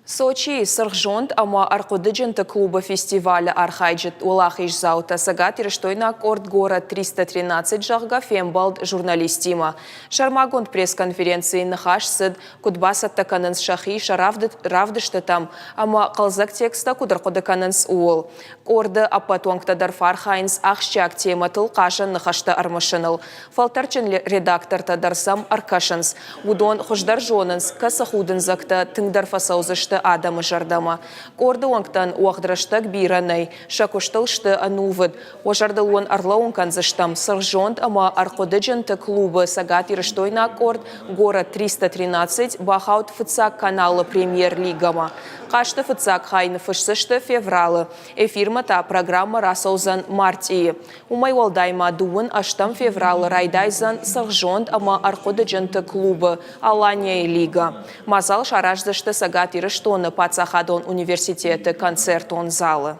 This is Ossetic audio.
Сочийы Сырхзонд ӕмӕ ӕрхъуыдыджынты клубы фестивалы архайджыт уӕлахиздзаутӕ цӕгатирыстойнаг къорд Город 313, зӕгъгӕ, фембӕлд журналисттимӕ. Сӕрмагонд пресс-конференцийы ныхас цыд, куыд бацӕттӕ кӕнынц сӕхи сӕ равдыстытӕм ӕмӕ хъӕлдзӕг тексттӕ куыд ӕрхъуыды кӕнынц, ууыл. Къорды ӕппӕт уӕнгтӕ дӕр фӕархайынц ахсджиаг темӕтыл хъазӕн ныхӕстӕ ӕрмысыныл. Фӕлтӕрджын редактортӕ дӕр сӕм ӕркӕсынц. Уыдон хуыздӕр зонынц, кӕцы худындзӕгтӕ тынгдӕр фӕцӕудзысты адӕмы зӕрдӕмӕ. Къорды уӕнгтӕн уӕгъд рӕстӕг бирӕ нӕй, сӕ куыстыл сты ӕнувыд. Уӕ зӕрдыл уын ӕрлӕууын кӕндзыстӕм, Сырхзонд ӕмӕ ӕрхъуыдыджынты клубы цӕгатирыстойнаг къорд Город 313 бахауд фыццаг каналы премьер-лигӕмӕ. Хъазты фыццаг хай ныффысдзысты февралы. Эфирмӕ та программӕ рацӕудзӕн мартъийы. Уымӕй уӕлдай ма дыууын ӕстӕм февралы райдайдзӕн Сырхзонд ӕмӕ ӕрхъуыдыджынты клубы Аланияйы лигӕ. Мадзал сараздзысты Цӕгат Ирыстоны паддзахадон университеты концертон залы.